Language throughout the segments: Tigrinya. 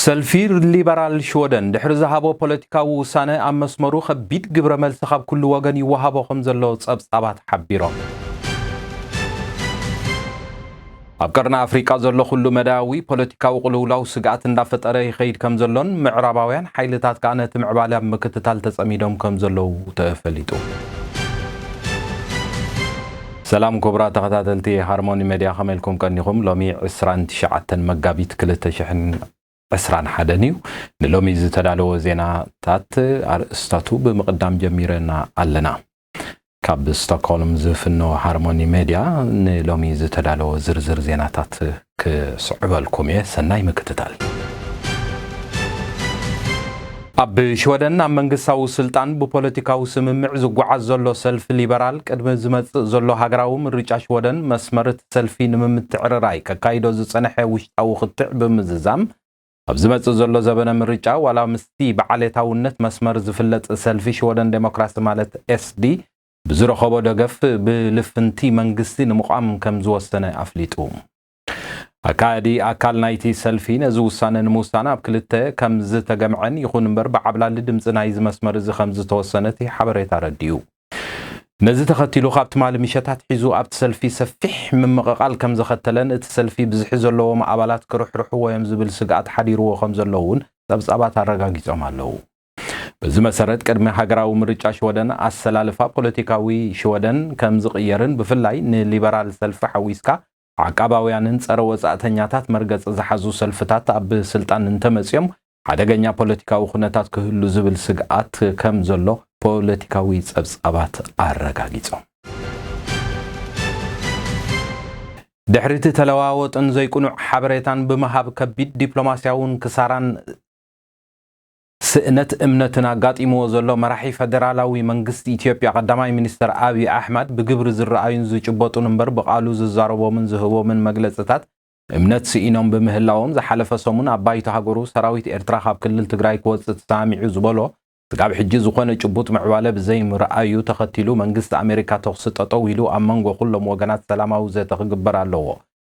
ሰልፊ ሊበራል ሽወደን ድሕሪ ዝሃቦ ፖለቲካዊ ውሳነ ኣብ መስመሩ ከቢድ ግብረ መልሲ ካብ ኩሉ ወገን ይወሃቦ ከም ዘሎ ጸብጻባት ሓቢሮም። ኣብ ቀርኒ ኣፍሪቃ ዘሎ ኩሉ መዳያዊ ፖለቲካዊ ቅልውላው ስግኣት እንዳፈጠረ ይኸይድ ከም ዘሎን ምዕራባውያን ሓይልታት ከኣ ነቲ ምዕባለ ኣብ ምክትታል ተጸሚዶም ከም ዘለዉ ተፈሊጡ። ሰላም ክቡራት ተኸታተልቲ ሃርሞኒ ሜድያ፣ ከመይ ኢልኩም ቀኒኹም? ሎሚ ዕስራን ትሽዓተን መጋቢት ክልተ ሽሕን ዕስራን ሓደን እዩ። ንሎሚ ዝተዳለወ ዜናታት ኣርእስታቱ ብምቕዳም ጀሚረና ኣለና። ካብ ስቶክሆልም ዝፍኖ ሃርሞኒ ሜድያ ንሎሚ ዝተዳለወ ዝርዝር ዜናታት ክስዕበልኩም እየ። ሰናይ ምክትታል። ኣብ ሽወደን ናብ መንግስታዊ ስልጣን ብፖለቲካዊ ስምምዕ ዝጓዓዝ ዘሎ ሰልፊ ሊበራል ቅድሚ ዝመጽእ ዘሎ ሃገራዊ ምርጫ ሽወደን መስመር እቲ ሰልፊ ንምምትዕርራይ ከካይዶ ዝጸንሐ ውሽጣዊ ክትዕ ብምዝዛም ኣብ ዝመጽእ ዘሎ ዘበነ ምርጫ ዋላ ምስቲ ብዓሌታውነት መስመር ዝፍለጥ ሰልፊ ሽወደን ዴሞክራሲ ማለት ኤስዲ ብዝረኸቦ ደገፍ ብልፍንቲ መንግስቲ ንምቋም ከም ዝወሰነ ኣፍሊጡ። ኣካያዲ ኣካል ናይቲ ሰልፊ ነዚ ውሳነ ንምውሳን ኣብ ክልተ ከም ዝተገምዐን ይኹን እምበር ብዓብላሊ ድምፂ ናይዚ መስመር እዚ ከም ዝተወሰነ እቲ ሓበሬታ ረዲኡ። ነዚ ተኸቲሉ ካብ ትማሊ ምሸት ኣትሒዙ ኣብቲ ሰልፊ ሰፊሕ ምምቕቓል ከም ዘኸተለን እቲ ሰልፊ ብዝሒ ዘለዎም ኣባላት ክርሕርሕዎ እዮም ዝብል ስግኣት ሓዲርዎ ከም ዘሎ እውን ጸብጻባት ኣረጋጊጾም ኣለዉ። በዚ መሰረት ቅድሚ ሃገራዊ ምርጫ ሽወደን ኣሰላልፋ ፖለቲካዊ ሽወደን ከም ዝቕየርን ብፍላይ ንሊበራል ሰልፊ ሓዊስካ ዓቃባውያንን ጸረ ወጻእተኛታት መርገጺ ዝሓዙ ሰልፍታት ኣብ ስልጣን እንተመጽዮም ሓደገኛ ፖለቲካዊ ኩነታት ክህሉ ዝብል ስግኣት ከም ዘሎ ፖለቲካዊ ጸብጻባት ኣረጋጊጾም። ድሕሪ እቲ ተለዋወጥን ዘይቅኑዕ ሓበሬታን ብምሃብ ከቢድ ዲፕሎማስያውን ክሳራን ስእነት እምነትን ኣጋጢምዎ ዘሎ መራሒ ፈደራላዊ መንግስቲ ኢትዮጵያ ቀዳማይ ሚኒስተር ኣብይ ኣሕመድ ብግብሪ ዝረኣዩን ዝጭበጡን እምበር ብቓሉ ዝዛረቦምን ዝህቦምን መግለጽታት እምነት ስኢኖም ብምህላዎም ዝሓለፈ ሰሙን ኣብ ባይቶ ሃገሩ ሰራዊት ኤርትራ ካብ ክልል ትግራይ ክወጽእ ተሰማሚዑ ዝበሎ ስጋብ ሕጂ ዝኾነ ጭቡጥ ምዕባለ ብዘይምርኣዩ ተኸቲሉ መንግስቲ ኣሜሪካ ተኹሲ ጠጠው ኢሉ ኣብ መንጎ ኩሎም ወገናት ሰላማዊ ዘተ ክግበር ኣለዎ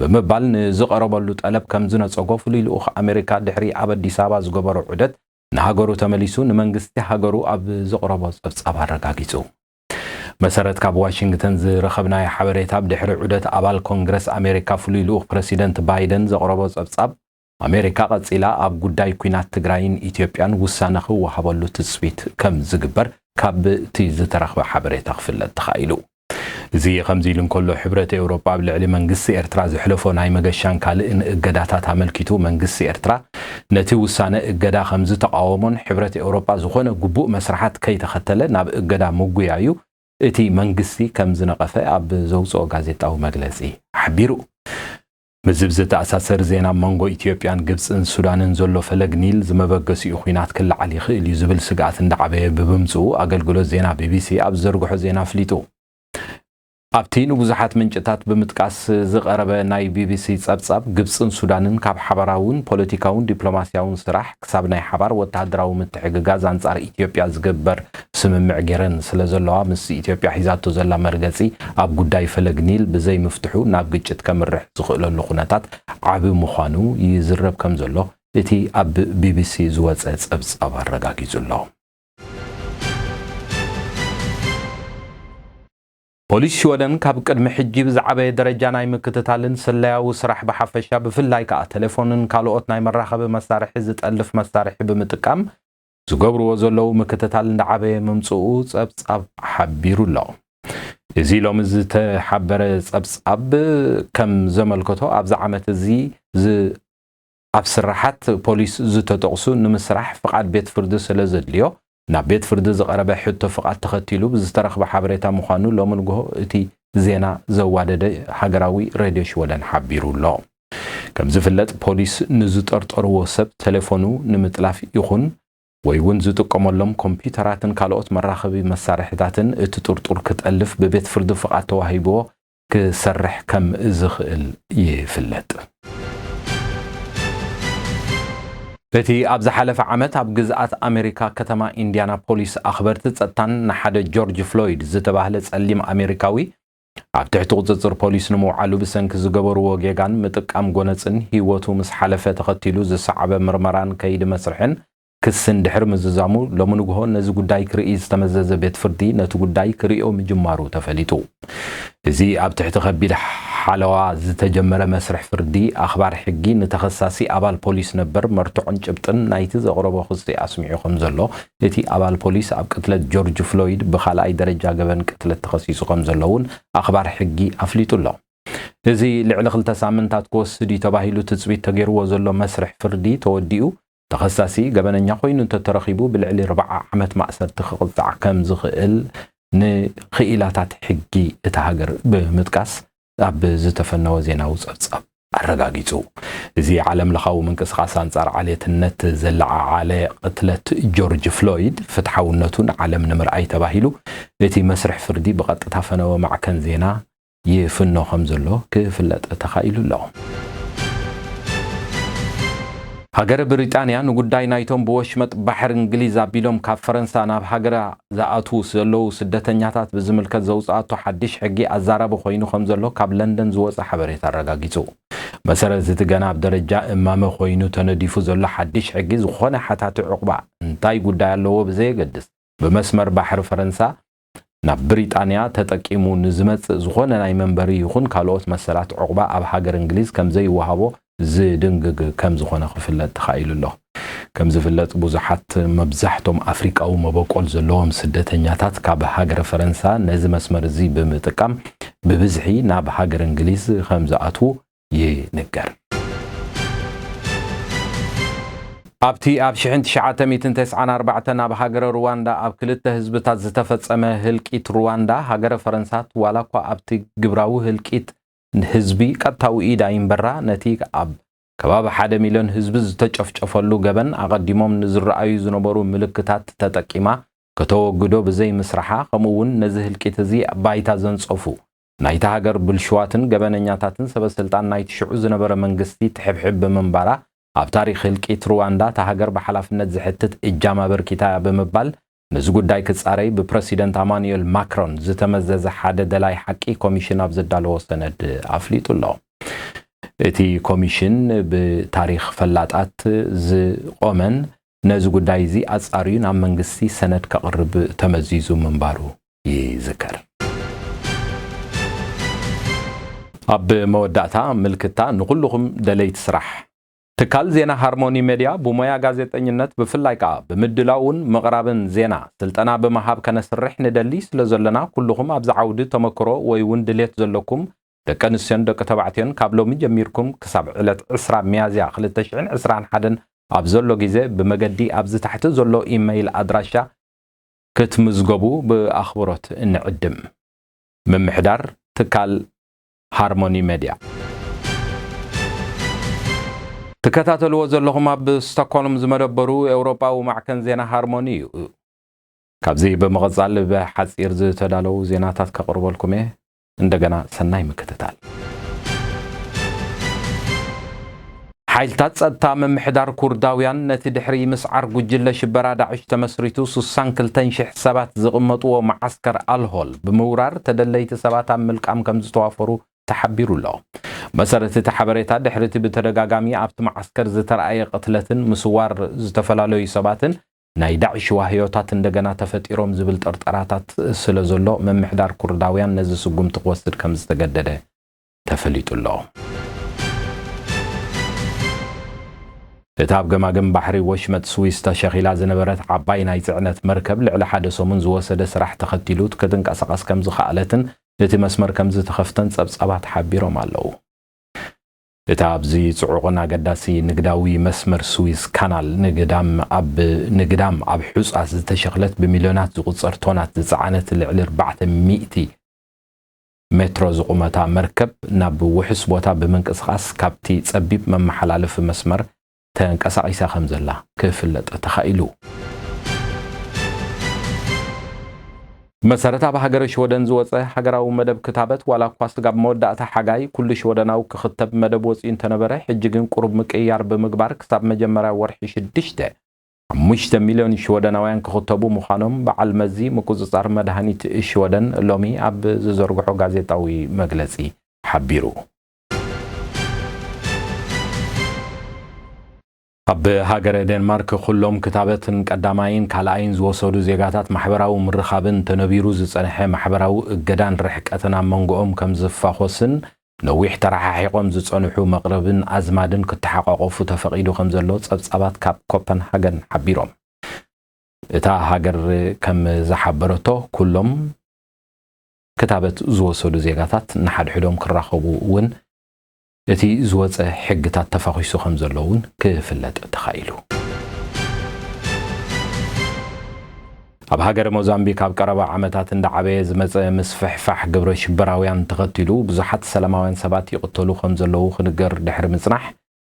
ብምባል ንዝቐረበሉ ጠለብ ከም ዝነጸጎ ፍሉይ ልኡኽ ኣሜሪካ ድሕሪ ኣብ ኣዲስ ኣበባ ዝገበሮ ዑደት ንሃገሩ ተመሊሱ ንመንግስቲ ሃገሩ ኣብ ዘቕረቦ ጸብጻብ ኣረጋጊጹ። መሰረት ካብ ዋሽንግተን ዝረኸብናዮ ሓበሬታ ብድሕሪ ዑደት ኣባል ኮንግረስ ኣሜሪካ ፍሉይ ልኡኽ ፕረሲደንት ባይደን ዘቕረቦ ጸብጻብ ኣሜሪካ ቀጺላ ኣብ ጉዳይ ኲናት ትግራይን ኢትዮጵያን ውሳነ ክወሃበሉ ትጽቢት ከም ዝግበር ካብቲ ዝተረኽበ ሓበሬታ ክፍለጥ ተኻኢሉ። እዚ ከምዚ ኢሉ እንከሎ ሕብረት ኤውሮጳ ኣብ ልዕሊ መንግስቲ ኤርትራ ዘሕለፎ ናይ መገሻን ካልእን እገዳታት ኣመልኪቱ መንግስቲ ኤርትራ ነቲ ውሳነ እገዳ ከም ዝተቓወሞን ሕብረት ኤውሮጳ ዝኾነ ግቡእ መስርሓት ከይተኸተለ ናብ እገዳ ምጉያዩ እቲ መንግስቲ ከም ዝነቐፈ ኣብ ዘውፅኦ ጋዜጣዊ መግለፂ ሓቢሩ። ምስዚ ብዝተኣሳሰር ዜና ኣብ መንጎ ኢትዮጵያን ግብፅን ሱዳንን ዘሎ ፈለግ ኒል ዝመበገሲኡ ኲናት ክለዓል ይኽእል እዩ ዝብል ስግኣት እንዳዓበየ ብምምፅኡ ኣገልግሎት ዜና ቢቢሲ ኣብ ዝዘርግሖ ዜና ኣፍሊጡ። ኣብቲ ንብዙሓት ምንጭታት ብምጥቃስ ዝቐረበ ናይ ቢቢሲ ጸብጻብ ግብጽን ሱዳንን ካብ ሓባራውን ፖለቲካውን ዲፕሎማስያውን ስራሕ ክሳብ ናይ ሓባር ወተሃደራዊ ምትሕግጋዝ ኣንጻር ኢትዮጵያ ዝግበር ስምምዕ ገይረን ስለ ዘለዋ ምስ ኢትዮጵያ ሒዛቶ ዘላ መርገጺ ኣብ ጉዳይ ፈለግ ኒል ብዘይ ምፍትሑ ናብ ግጭት ከምርሕ ዝኽእለሉ ኩነታት ዓቢ ምዃኑ ይዝረብ ከም ዘሎ እቲ ኣብ ቢቢሲ ዝወጸ ጸብጻብ ኣረጋጊጹ ኣሎ። ፖሊስ ሽወደን ካብ ቅድሚ ሕጂ ብዝዓበየ ደረጃ ናይ ምክትታልን ስለያዊ ስራሕ ብሓፈሻ ብፍላይ ከኣ ቴሌፎንን ካልኦት ናይ መራኸቢ መሳርሒ ዝጠልፍ መሳርሒ ብምጥቃም ዝገብርዎ ዘለዉ ምክትታል እንዳዓበየ ምምፅኡ ፀብፃብ ሓቢሩ ኣሎ። እዚ ሎሚ ዝተሓበረ ፀብፃብ ከም ዘመልከቶ ኣብዚ ዓመት እዚ ዝ ኣብ ስራሓት ፖሊስ ዝተጠቕሱ ንምስራሕ ፍቓድ ቤት ፍርዲ ስለ ዘድልዮ ናብ ቤት ፍርዲ ዝቐረበ ሕቶ ፍቓድ ተኸቲሉ ብዝተረኽበ ሓበሬታ ምዃኑ ሎሚ ንግሆ እቲ ዜና ዘዋደደ ሃገራዊ ሬድዮ ሽወደን ሓቢሩ ኣሎ። ከም ዝፍለጥ ፖሊስ ንዝጠርጠርዎ ሰብ ቴሌፎኑ ንምጥላፍ ይኹን ወይ እውን ዝጥቀመሎም ኮምፒውተራትን ካልኦት መራኸቢ መሳርሕታትን እቲ ጥርጡር ክጠልፍ ብቤት ፍርዲ ፍቓድ ተዋሂብዎ ክሰርሕ ከም ዝኽእል ይፍለጥ። እቲ ኣብ ዝሓለፈ ዓመት ኣብ ግዝኣት ኣሜሪካ ከተማ ኢንዲያናፖሊስ ኣኽበርቲ ጸጥታን ንሓደ ጆርጅ ፍሎይድ ዝተባህለ ጸሊም ኣሜሪካዊ ኣብ ትሕቲ ቁጽጽር ፖሊስ ንምውዓሉ ብሰንኪ ዝገበርዎ ጌጋን ምጥቃም ጎነጽን ህይወቱ ምስ ሓለፈ ተኸቲሉ ዝሰዓበ ምርመራን ከይዲ መስርሕን ክስን ድሕሪ ምዝዛሙ፣ ሎሚ ንግሆ ነዚ ጉዳይ ክርኢ ዝተመዘዘ ቤት ፍርዲ ነቲ ጉዳይ ክርእዮ ምጅማሩ ተፈሊጡ። እዚ ኣብ ትሕቲ ከቢድ ሓለዋ ዝተጀመረ መስርሕ ፍርዲ ኣኽባር ሕጊ ንተኸሳሲ ኣባል ፖሊስ ነበር መርትዖን ጭብጥን ናይቲ ዘቕረቦ ክሲ ኣስሚዑ ከም ዘሎ፣ እቲ ኣባል ፖሊስ ኣብ ቅትለት ጆርጅ ፍሎይድ ብኻልኣይ ደረጃ ገበን ቅትለት ተኸሲሱ ከም ዘሎ እውን ኣኽባር ሕጊ ኣፍሊጡ ኣሎ። እዚ ልዕሊ ክልተ ሳምንታት ክወስድ እዩ ተባሂሉ ትጽቢት ተገይርዎ ዘሎ መስርሕ ፍርዲ ተወዲኡ፣ ተኸሳሲ ገበነኛ ኮይኑ እንተተረኺቡ ብልዕሊ ኣርብዓ ዓመት ማእሰርቲ ክቕጻዕ ከም ዝኽእል ንኽኢላታት ሕጊ እታ ሃገር ብምጥቃስ ኣብ ዝተፈነወ ዜናዊ ጸብጻብ ኣረጋጊጹ። እዚ ዓለም ለኻዊ ምንቅስቓስ ኣንጻር ዓሌትነት ዘለዓዓለ ቅትለት ጆርጅ ፍሎይድ ፍትሓውነቱ ንዓለም ንምርኣይ ተባሂሉ እቲ መስርሕ ፍርዲ ብቐጥታ ፈነወ ማዕከን ዜና ይፍኖ ከም ዘሎ ክፍለጥ ተኻኢሉ ኣሎ። ሃገረ ብሪጣንያ ንጉዳይ ናይቶም ብወሽመጥ ባሕሪ እንግሊዝ ኣቢሎም ካብ ፈረንሳ ናብ ሃገራ ዝኣትዉ ዘለዉ ስደተኛታት ብዝምልከት ዘውፅኣቶ ሓድሽ ሕጊ ኣዛራቢ ኮይኑ ከም ዘሎ ካብ ለንደን ዝወፀ ሓበሬታ ኣረጋጊፁ። መሰረት እቲ ገና ኣብ ደረጃ እማመ ኮይኑ ተነዲፉ ዘሎ ሓድሽ ሕጊ ዝኾነ ሓታቲ ዕቑባ እንታይ ጉዳይ ኣለዎ ብዘየገድስ ብመስመር ባሕሪ ፈረንሳ ናብ ብሪጣንያ ተጠቂሙ ንዝመጽእ ዝኾነ ናይ መንበሪ ይኹን ካልኦት መሰላት ዕቑባ ኣብ ሃገር እንግሊዝ ከም ዘይወሃቦ ዝድንግግ ከም ዝኾነ ክፍለጥ ተኻኢሉ ኣሎ። ከም ዝፍለጥ ብዙሓት መብዛሕቶም ኣፍሪቃዊ መበቆል ዘለዎም ስደተኛታት ካብ ሃገረ ፈረንሳ ነዚ መስመር እዚ ብምጥቃም ብብዝሒ ናብ ሃገር እንግሊዝ ከም ዝኣትዉ ይንገር። ኣብቲ ኣብ ሽሕን ትሽዓተ ሚእትን ተስዓን ኣርባዕተን ኣብ ሃገረ ሩዋንዳ ኣብ ክልተ ህዝብታት ዝተፈጸመ ህልቂት ሩዋንዳ፣ ሃገረ ፈረንሳት ዋላ እኳ ኣብቲ ግብራዊ ህልቂት ህዝቢ ቀጥታዊ ኢድ ኣይንበራ፣ ነቲ ኣብ ከባቢ ሓደ ሚልዮን ህዝቢ ዝተጨፍጨፈሉ ገበን ኣቐዲሞም ንዝረኣዩ ዝነበሩ ምልክታት ተጠቂማ ከተወግዶ ብዘይምስራሓ፣ ከምኡ እውን ነዚ ህልቂት እዚ ባይታ ዘንጸፉ ናይታ ሃገር ብልሽዋትን ገበነኛታትን ሰበ ስልጣን ናይቲ ሽዑ ዝነበረ መንግስቲ ትሕብሕብ ብምንባራ፣ ኣብ ታሪኽ ህልቂት ሩዋንዳ እታ ሃገር ብሓላፍነት ዝሕትት እጃም ኣበርኪታ እያ ብምባል፣ ነዚ ጉዳይ ክጻረይ ብፕረሲደንት ኣማኑኤል ማክሮን ዝተመዘዘ ሓደ ደላይ ሓቂ ኮሚሽን ኣብ ዘዳለዎ ሰነድ ኣፍሊጡ ኣሎ። እቲ ኮሚሽን ብታሪኽ ፈላጣት ዝቖመን ነዚ ጉዳይ እዚ ኣጻርዩ ናብ መንግስቲ ሰነድ ከቕርብ ተመዚዙ ምንባሩ ይዝከር። ኣብ መወዳእታ ምልክታ ንኹልኹም ደለይቲ ስራሕ። ትካል ዜና ሃርሞኒ ሜድያ ብሞያ ጋዜጠኝነት ብፍላይ ከኣ ብምድላውን ምቕራብን ዜና ስልጠና ብምሃብ ከነስርሕ ንደሊ ስለ ዘለና ኩልኹም ኣብዚ ዓውዲ ተመክሮ ወይ እውን ድሌት ዘለኩም ደቂ ኣንስትዮን ደቂ ተባዕትዮን ካብ ሎሚ ጀሚርኩም ክሳብ ዕለት ዕስራ ሚያዝያ ክልተ ሽሕን ዕስራን ሓደን ኣብ ዘሎ ግዜ ብመገዲ ኣብዚ ታሕቲ ዘሎ ኢመይል ኣድራሻ ክትምዝገቡ ብኣኽብሮት እንዕድም። ምምሕዳር ትካል ሃርሞኒ ሜድያ። ትከታተልዎ ዘለኹም ኣብ ስቶክሆልም ዝመደበሩ ኤውሮጳዊ ማዕከን ዜና ሃርሞኒ እዩ። ካብዚ ብምቕጻል ብሓጺር ዝተዳለዉ ዜናታት ከቕርበልኩም እየ። እንደገና ሰናይ ምክትታል። ሓይልታት ጸጥታ ምምሕዳር ኩርዳውያን ነቲ ድሕሪ ምስዓር ጉጅለ ሽበራ ዳዕሽ ተመስሪቱ ስሳን ክልተን ሽሕ ሰባት ዝቕመጥዎ መዓስከር ኣልሆል ብምውራር ተደለይቲ ሰባት ኣብ ምልቃም ከም ዝተዋፈሩ ተሓቢሩ ኣሎ። መሰረት እቲ ሓበሬታ ድሕሪ እቲ ብተደጋጋሚ ኣብቲ መዓስከር ዝተረኣየ ቅትለትን ምስዋር ዝተፈላለዩ ሰባትን ናይ ዳዕሽ ዋህዮታት እንደገና ተፈጢሮም ዝብል ጥርጠራታት ስለ ዘሎ ምምሕዳር ኩርዳውያን ነዚ ስጉምቲ ክወስድ ከም ዝተገደደ ተፈሊጡ ኣሎ። እታ ኣብ ገማግም ባሕሪ ወሽመጥ ስዊስ ተሸኺላ ዝነበረት ዓባይ ናይ ጽዕነት መርከብ ልዕሊ ሓደ ሰሙን ዝወሰደ ስራሕ ተኸቲሉ ክትንቀሳቐስ ከም ዝኸኣለትን እቲ መስመር ከም ዝተኸፍተን ጸብጻባት ሓቢሮም ኣለዉ። እታ ኣብዚ ጽዑቕን ኣገዳሲ ንግዳዊ መስመር ስዊዝ ካናል ንግዳም ኣብ ንግዳም ኣብ ሑጻ ዝተሸኽለት ብሚልዮናት ዝቑጸር ቶናት ዝጸዓነት ልዕሊ ኣርባዕተ ሚእቲ ሜትሮ ዝቑመታ መርከብ ናብ ውሑስ ቦታ ብምንቅስቓስ ካብቲ ጸቢብ መመሓላለፊ መስመር ተንቀሳቒሳ ከም ዘላ ክፍለጥ ተኻኢሉ። መሰረት ኣብ ሃገረ ሽወደን ዝወጸ ሃገራዊ መደብ ክታበት ዋላ እኳ ስጋብ መወዳእታ ሓጋይ ኩሉ ሽወደናዊ ክኽተብ መደብ ወጺኡ እንተነበረ፣ ሕጂ ግን ቁሩብ ምቅይያር ብምግባር ክሳብ መጀመርያ ወርሒ ሽዱሽተ ሓሙሽተ ሚልዮን ሽወደናውያን ክኽተቡ ምዃኖም በዓል መዚ ምቁጽጻር መድሃኒት ሽወደን ሎሚ ኣብ ዝዘርግሖ ጋዜጣዊ መግለጺ ሓቢሩ። ኣብ ሃገረ ዴንማርክ ኩሎም ክታበትን ቀዳማይን ካልኣይን ዝወሰዱ ዜጋታት ማሕበራዊ ምርኻብን ተነቢሩ ዝጸንሐ ማሕበራዊ እገዳን ርሕቀትን ኣብ መንጎኦም ከም ዝፋኾስን ነዊሕ ተረሓሒቖም ዝጸንሑ መቕርብን ኣዝማድን ክተሓቋቆፉ ተፈቒዱ ከም ዘሎ ጸብጻባት ካብ ኮፐንሃገን ሓቢሮም። እታ ሃገር ከም ዝሓበረቶ ኩሎም ክታበት ዝወሰዱ ዜጋታት ንሓድሕዶም ክራኸቡ እውን እቲ ዝወጸ ሕግታት ተፋኺሱ ከም ዘሎ እውን ክፍለጥ ተኻኢሉ። ኣብ ሃገረ ሞዛምቢክ ኣብ ቀረባ ዓመታት እንዳዓበየ ዝመጸ ምስፍሕፋሕ ግብረ ሽበራውያን ተኸቲሉ ብዙሓት ሰላማውያን ሰባት ይቕተሉ ከም ዘለዉ ክንገር ድሕሪ ምጽናሕ፣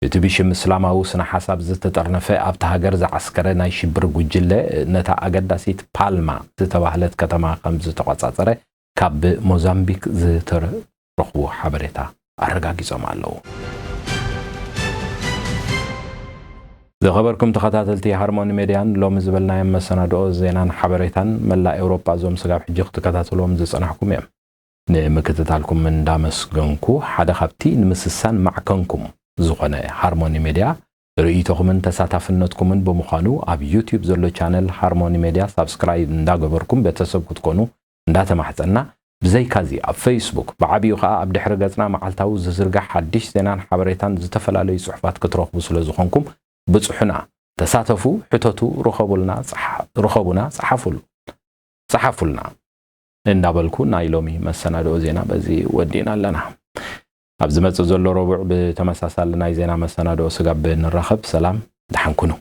እቲ ብሽም እስላማዊ ስነ ሓሳብ ዝተጠርነፈ ኣብቲ ሃገር ዝዓስከረ ናይ ሽብር ጉጅለ ነታ ኣገዳሲት ፓልማ ዝተባህለት ከተማ ከም ዝተቖጻጸረ ካብ ሞዛምቢክ ዝተረኽቡ ሓበሬታ ኣረጋጊጾም ኣለዉ። ዝኸበርኩም ተኸታተልቲ ሃርሞኒ ሜድያን ሎሚ ዝበልናዮም መሰናድኦ ዜናን ሓበሬታን መላእ ኤውሮጳ እዞም ስጋብ ሕጂ ክትከታተልዎም ዝጸናሕኩም እዮም። ንምክትታልኩም እንዳመስገንኩ ሓደ ካብቲ ንምስሳን ማዕከንኩም ዝኾነ ሃርሞኒ ሜድያ ርእይቶኹምን ተሳታፍነትኩምን ብምዃኑ ኣብ ዩቲዩብ ዘሎ ቻነል ሃርሞኒ ሜድያ ሳብስክራይብ እንዳገበርኩም ቤተሰብ ክትኮኑ እንዳተማሕጸና፣ ብዘይካዚ ኣብ ፌስቡክ ብዓቢኡ ከኣ ኣብ ድሕሪ ገጽና መዓልታዊ ዝዝርጋሕ ሓድሽ ዜናን ሓበሬታን ዝተፈላለዩ ጽሑፋት ክትረኽቡ ስለ ዝኾንኩም ብጽሑና፣ ተሳተፉ፣ ሕተቱ፣ ርኸቡልና፣ ጸሓ-፣ ርኸቡና፣ ጸሓፉሉ፣ ጸሓፉልና እንዳበልኩ ናይ ሎሚ መሰናድኦ ዜና በዚ ወዲእና ኣለና። ኣብ ዝመጽእ ዘሎ ረቡዕ ብተመሳሳሊ ናይ ዜና መሰናድኦ ስጋብ ንራኸብ ሰላም፣ ደሓን ኩኑ።